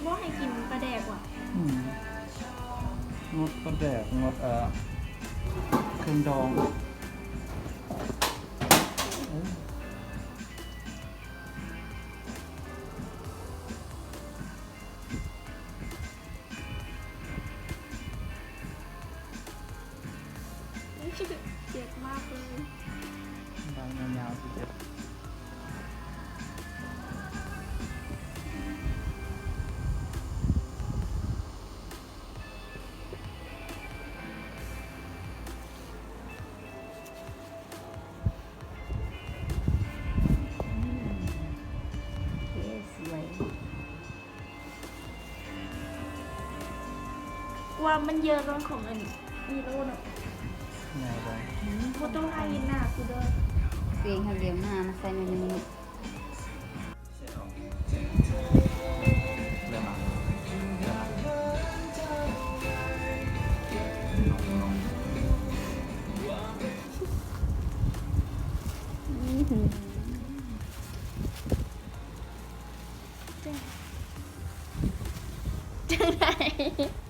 ບໍ່ໃຫ້ກິນປາແດກຫວາ? ອືມ ງົດປາແດກ ງົດ ເອີ ເຄື່ອງດອງ. ເຈັບມາກເລີຍ. ບາງຍາວໆຊິເຈັບ. ອືມ ເຄ ສວຍ. ກວ່າມັນເຢີະກວ່າຂອງອັນນີ້ໂລດເນາະ. ງ່າຍໄປ. ບໍ່ຕ້ອງຖ່າຍເຫັນໜ້າກູເດີ. ເປັນຫາດຽວໜ້າມາໃສ່ໜ້ອຍໜຶ່ງ. ອື້ຫື ຈັ່ງໃດ?